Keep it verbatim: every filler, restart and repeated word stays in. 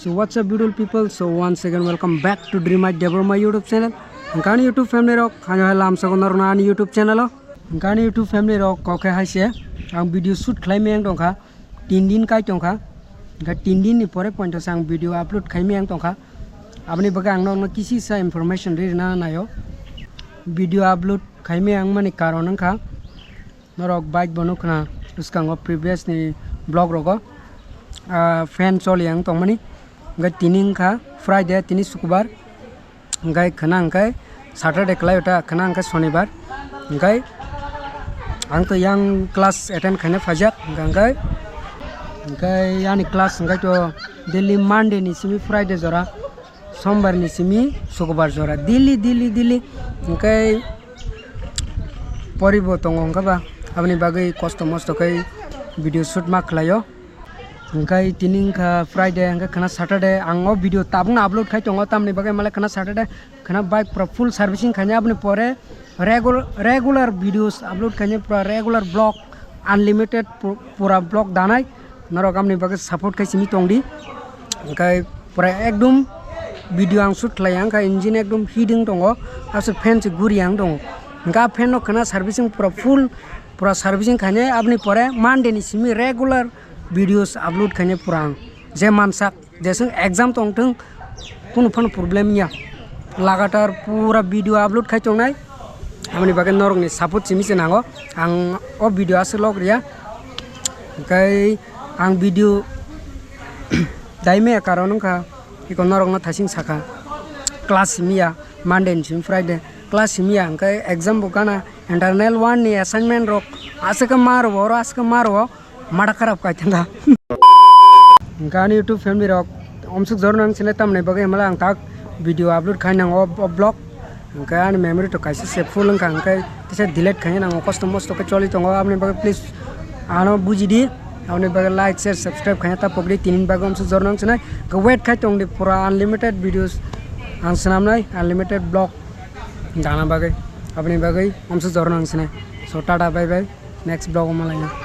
So what's up, beautiful people? So once again, welcome back to Dream Eye Debbarma YouTube channel. Hwnkhe ani YouTube family rok, ano hai lamsao norokno ani YouTube channel o. Hwnkhe ani YouTube family rok, kok khe hai se, ang video shoot khlai maya wng tongkha, tin din kai tongkha. Hwnkhe tin din ni pore pointo se ang video upload khai maya wng tongkha. Aboni bagwi ang norokno kisi sa information ri rwna naio. Video upload khai maya wngmani karon wngkha, norok bike bo nukha na bwskango previous ni vlog rogo, ah, fan choli ang tongmani. Hwnkhe tini wngkha Friday, tini Sukubar, hwnkhe khwna hwnkhe Saturday kwlai ota, khwna hwnkhe Sonibar. Hwnkhe ang to yang class attend khaina phaijak, hwnkhe, hwnkhe ani class hwnkhe to daily Monday ni simi Friday jora. Sombar ni simi Sukubar jora, daily, daily, daily. Hwnkhe poribo tongo, hwnkhe ba aboni bagwi kosto mosto khe video shoot ma khlaio. Hwnkhe tini wngkha Friday, hwnkhe khwna Saturday. Ang o video tabukno upload khai tongo, tamni bagwi male khwna Saturday, khwna bike pura full servicing khainai, aboni pore regular, regular videos upload khainai, pura regular vlog, unlimited pu-, pura vlog danai. Norok amni bagwi support khai simi tongdi. Hwnkhe pura ekdom video ang shoot khlai, hwnkhe engine ekdom heating tongo, aswk fan se guri ang tongo. Hwnkhe a fan no khwna servicing pura full, pura servicing khainai, aboni pore Monday ni simi regular videos upload khainai pura ang. Je mansak, jeswng exam tongthwng, kunu phano problem ya. Lagatar pura video upload khai tongnai. Aboni bagwi norokni support simi se nango. Ang o video aswk log riya. Hwnkhe ang video dai maya karon wngkha, iko norokno thasing sakha. Class simi ya, Monday ni simi Friday. Class simi ya, hwnkhe exam bo gana, internal one ni assignment rok aswk ma rwo, oro aswk ma rwo. Mada kharap kai thangkha. Hwnkhe ani YouTube family rok omsuk jorno ang sinai tamni bagwi himla ang tak video upload khai nang o, o vlog. Hwnkhe ani memory to kaisa se full wngkha, hwnkhe kisa delete khai nang o, kosto mosto khe choli tongo, aboni bagwi please ano buji di. Aboni bagwi like, share, subscribe khaina ta pokdi, tini bagwi omsuk jorno ang sinai. Hwnkhe wait khai tongdi, pura unlimited videos ang swnamnai, unlimited vlog dana bagwi. Aboni bagwi omsuk jorno ang sinai. So tata, bye bye, next vlog o malaina.